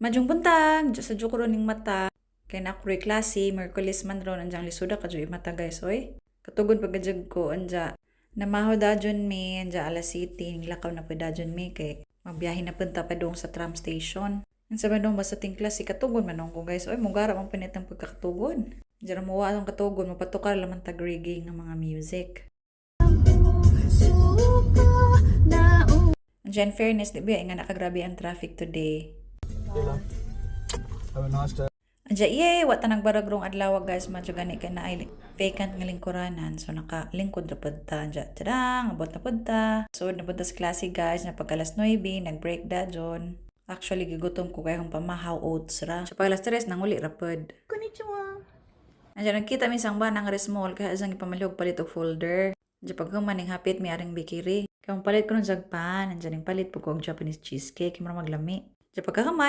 Maayong buntag, sa ko ning mata. Kay naa ko'y klase, Miyerkules man ron, anjang lisuda ka jud mata, guys, oy. Katugon pagkajag ko, anja. Namaho dajon mi, anja alas city, lakaw na po dajon mi, kay magbiyahe na punta pa dong sa tram station. Ang sa dong basta ting klase, katugon man ko, guys. Oy, mugara man pinit ang pagkakatugon. Diyan mo ang katugon, mapatukar laman tag reggae nga mga music. Andiyan, fairness, di ba nga nakagrabe ang traffic today. Have a nice day. Anja, yay! Wa ta nagbarag rong adlaw, guys, madyo gani kay naay vacant nga lingkuranan. So nakalingkod ra pud ta. Anja, tadang, abot na pud ta. So na pud ta sa klase, guys, na pag alas 9, nag-break dajon. Actually, gigutom ko kay akong pamahaw, oats ra. So pag alas 3, nanguli ra pud. Konnichiwa. Anja, nagkita mi sang banang resmall kaya asang ipamalihog palit og folder. Anja, paghuman ning hapit mi aring bakery. Kay palit ko ng jagpan, anja ning palit pud ko og Japanese cheesecake, kay mura maglami. Anja pagkahuman